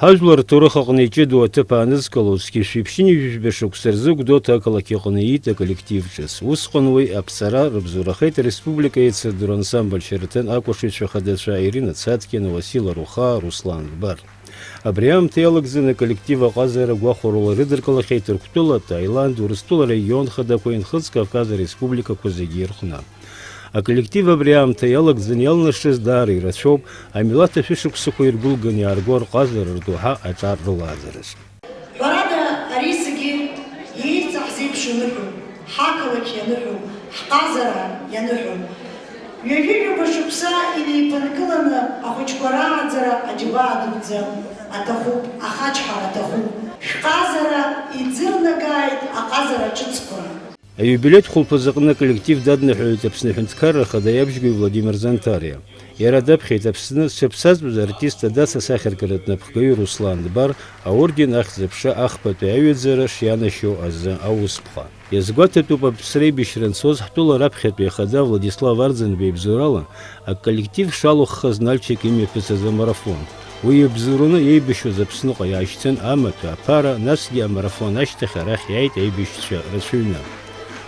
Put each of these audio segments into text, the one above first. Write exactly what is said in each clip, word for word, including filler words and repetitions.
Ҳажәлар рҭоурых аҟны иҷыдоу аҭыԥ аанызкылозгьы, шәиԥшьынҩажәижәба шықәса рзы Гәдоуҭа ақалақь аҟны иит аколлектив ҿыц. Усҟан уи аԥҵара рыбзоурахеит ареспублика еицырдыруа ансамбль Шьараҭан акәашаҩцәа хадацәа Ирина Цаткина, Уасил Арухаа, Руслан Дбар. Абри аамҭа иалагӡаны аколлектив аҟазара гәахәарыла рыдыркылахьеит Ҭырқәтәыла, Таиланд, Урыстәыла регион хадақәеи Нхыҵ Кавказ ареспубликақәа зегьы ирҟны. Аколлектив абри аамҭа иалагӡаны иалнашаз даара ирацәоуп, амилаҭ ашәышықәсақәа иргәылганы иаарго рҟазара рдоуҳа аҿар рылааӡараз. Ҳәарада, ари зегьы иеиҵаҳзеиԥшу ныҳәоуп, ҳақалақь ианыҳәоуп, ҳҟазара ианыҳәоуп. Ҩажәи-ҩба шықәса инеиԥынкыланы ахәыҷқәа рааӡара аџьабаа дуӡӡа аҭахуп, ахачҳара аҭахуп. Шәҟазара иӡырнагааит аҟазара ҿыцқәа. Аиубилеҭ хәылԥазы аҟны аколлектив дадныҳәалеит Аԥсны Аҳәынҭқарра Ахада иабжьгаҩ Владимир Занҭариа. Иара даԥхьеит Аԥсны зҽаԥсазтәыз артист Адас асахьаркыратә напхгаҩы Руслан Дбар аорден Ахьӡ-аԥша ахԥатәи аҩаӡара шианашьоу азы аусԥҟа. Иазгәаҭатәуп Аԥсра аибашьра анцоз ҳтәыла раԥхьатәи ахада Владислав Арӡынба ибзоурала аколлектив шалахәхаз Нальчик имҩаԥысыз амарафон. Уи иабзоураны еибашьуаз Аԥсныҟа иаашьцан амаҭәа, аԥара, насгьы амарафон ашьҭахь арахь иааит аибашьцәа рацәаҩны.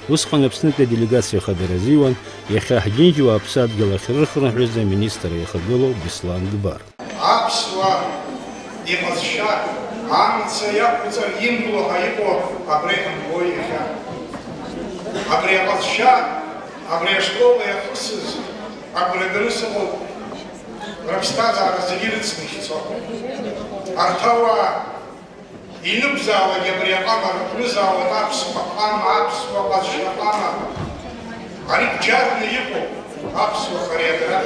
Усҟан Аԥснытәи аделегациа ахадара азиуан иахьа ҳџьынџьуаа аԥсадгьыл ахь рырхынҳәыз аминистр аихагылоу Беслан Дбар. Аԥсуа иҟазшьа амца иақәҵар имбло ҳәа иҟоу абра иҳамбои иахьа? Абри аҟазшьа, абри ашкол иахысыз агәрагара сыҟоуп, рыԥсҭазаара зегьы рыцны ихьӡо. Арҭ ауаа инықәзаалак абри аҟама рыҟәнызаалак аԥсуа ҟама, аԥсуа ҟазшьа ҟама. Ари бџьарны иҟоуп аԥсуа хариагра.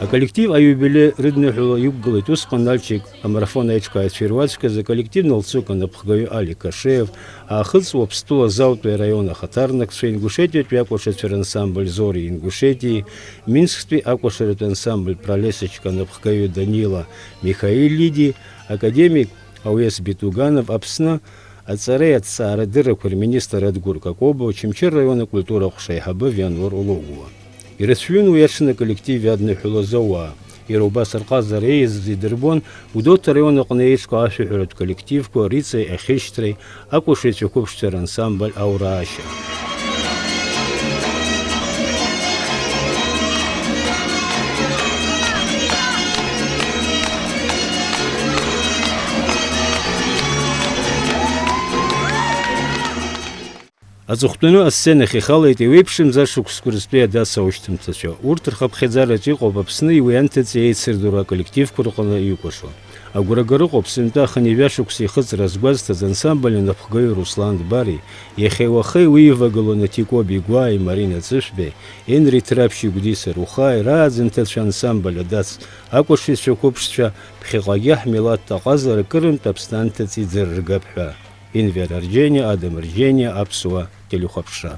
Аколлектив аиубилеи рыдныҳәала иқәгылеит усҟан Нальчик амарафон аиҿкааҩцәа ируаӡәкыз, аколлектив налцәыкын апхгаҩы Алик Кашеев, Аахыҵ Уаԥстәыла азалтәи араион ахаҭарнакцәа, Ингушетиатәи акәашацәа рансамбль Зори Ингушетии, Минсктәи акәашаратәи ансамбль Пролесочка анапхгаҩы Данила Михаилиди, академик Ауес Битуганов, Аԥсны аҵареи аҭҵаарадыррақәеи рминистр Адгәыр Какоба, Очамчыра раион акультура аҟәша аиҳабы Вианор Логәуа. Ирацәаҩын уи аҽны аколлектив иадныҳәалоз ауаа. Иара убас рҟазара еиӷьыз идырбон Гәдоуҭа араион аҟны еиҿкаау ашәаҳәаратә коллективқәа Риҵеи Ахьышьҭреи, акәашаҩцәа қәыԥшцәа рансамбль Аураашьа. Аҵыхәтәаны асценахь ихалеит еиуеиԥшымза шықәсқәа рзтәи адацаушьҭымҭацәа. Урҭ рхыԥхьаӡараҿ иҟоуп Аԥсни уи анҭыҵи еицырдыруа аколлективқәа рҟны икәашо. Агәрагара ыҟоуп сынтәа ахынҩажәа шықәса ихыҵра згәазҭаз ансамбль анапхгаҩы Руслан Дбари, иахьеи уахеи уи ивагылоу Натико Бигәааи, Марина Ҵышәбеи, Енри Ҭраԥшьи, Гәдиса Рухааи рааӡынҭацәа ансамбль Адац акәашаҩцәа қәыԥшцәа, ԥхьаҟагьы ҳмилаҭ аҟазара кырынтә Аԥсны анҭыҵ иӡырргап ҳәа. Инвер Арџьениа, Адам Арџьениа, Аԥсуа телехәаԥшра.